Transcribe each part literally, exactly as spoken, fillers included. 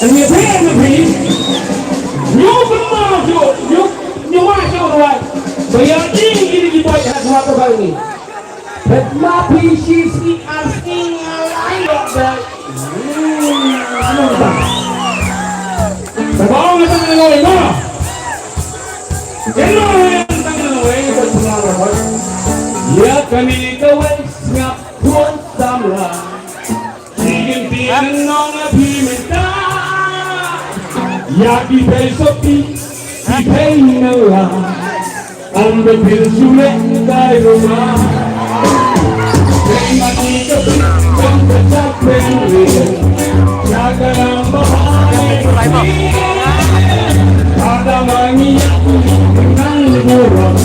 Ngi phi, ngi phi. Ngi phi ma shu, ngi, ngi ma shu ruat. Ba ïa ding kine ki boi ha shuwa ka bang ni. Phet ma phi shi sngi ar sngi nga lai lok dei. Hmm, ano ba. Ba ong nga tang nga lai ma. Keno nga tang nga lai ba shnga ruat. Ïa kane kawei sngap khun samla. Ki kyntien nong phi mynta. Ïa ki pei sopi, ki pei nala. Ym da phin shu leh kai ruma. Pei ma ki ka phi, ym da chak pynriew. Ïa ka ram ba hai. Ada ma ngi ïa ki nang burom.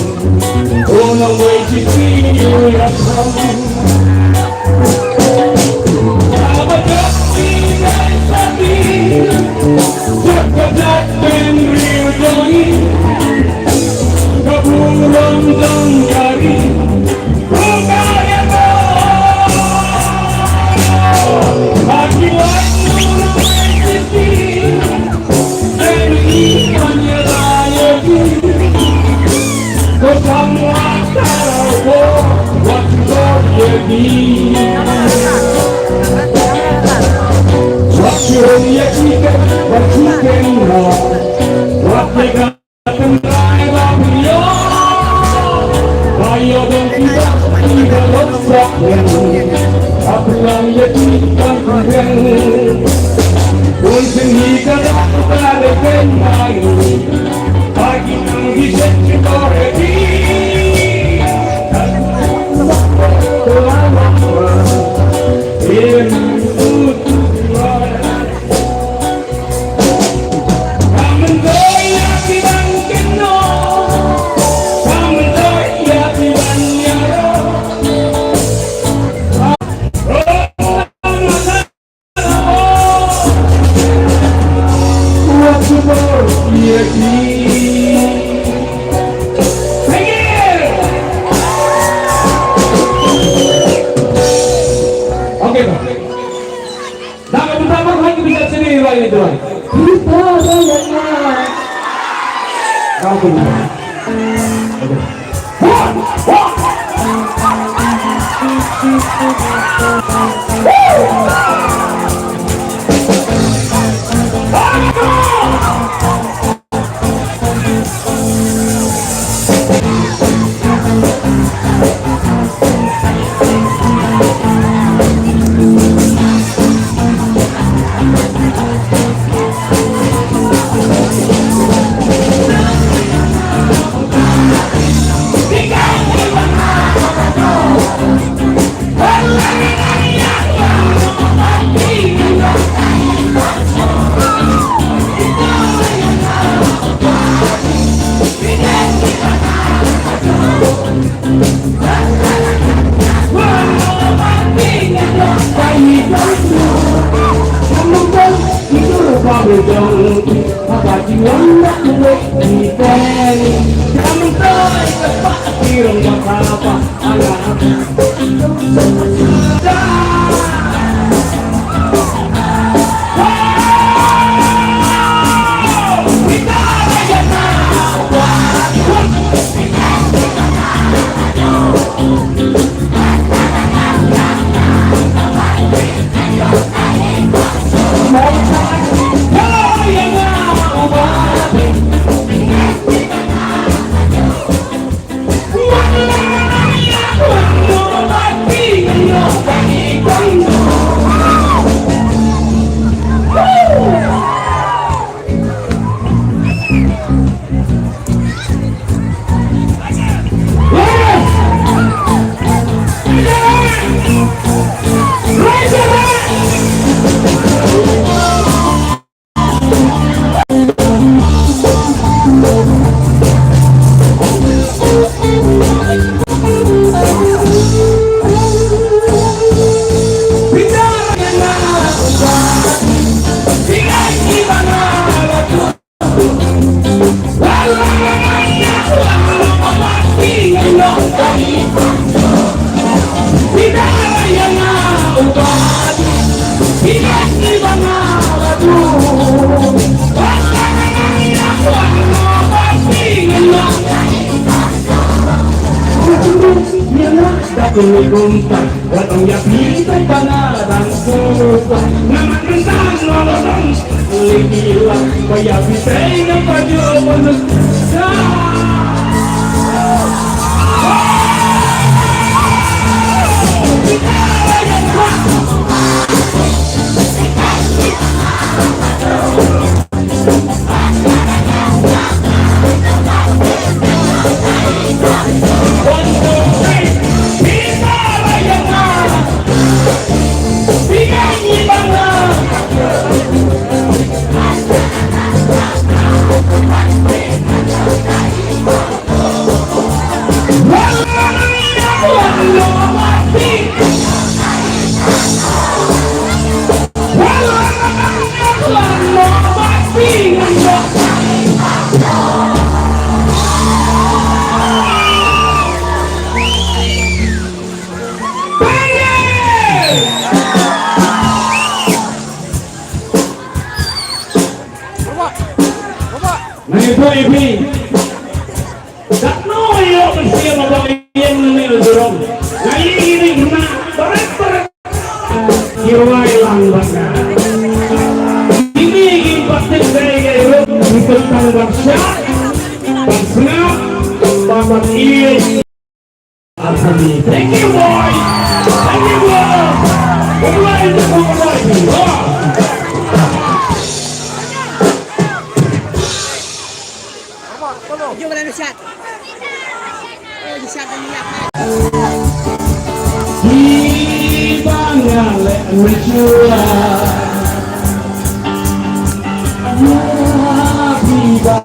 Okay, bro. Dang ka bynta ba hoi ka bynta sini rai ni tuan. Kita rai ni. Kau tu. Nang ïathuh ïa phi. Katno ïoh mynsiem ba ïeng ne la jurong. Nga ïeng ïa ki khynnah barit barit. Ki rwai lang bad nga. Kine ki pat tip dei ki ruh ki kyntang ban shad, ban sngap, ban ban ïeit. Thank you, boy. Thank you, boy. Khublei, khublei. Jom, dah siap. Oh, siap dah siap. Kiba nga leh mature. Ya, kiba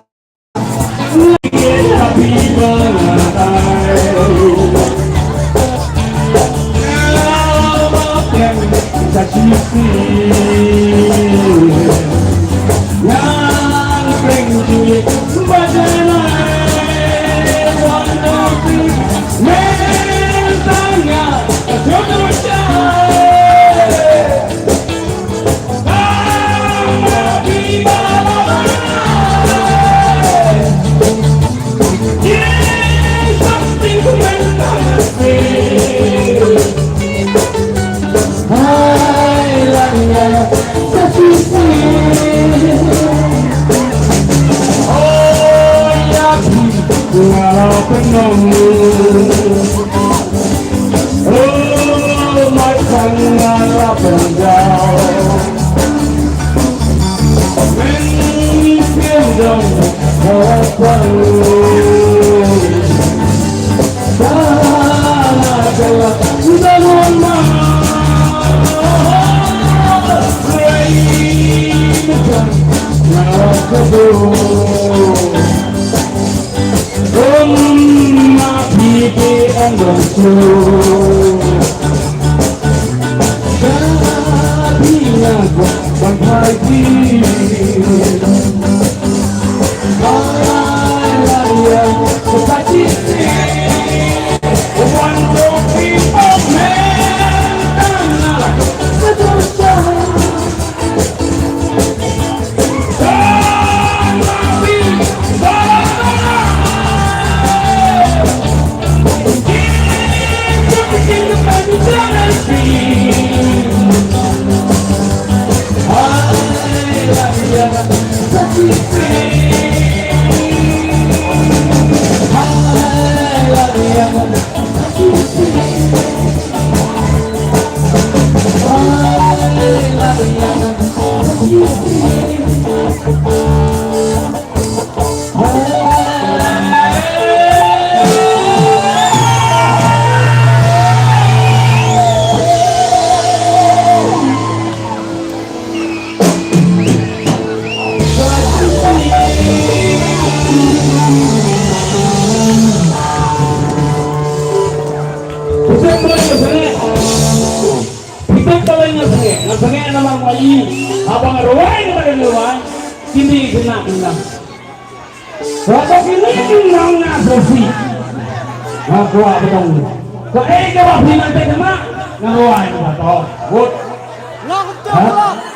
Phi tip balei nga sngewbha? Nga sngewbha namar nga ïohi haba nga rwai, namar nga rwai, kine ki khynnah ki nang. Haba kine ki nang nga sngewsih. Nga kwah ba dang. Kaei kaba phi nang te khynnah? Nga rwai ba to. Good. Ha?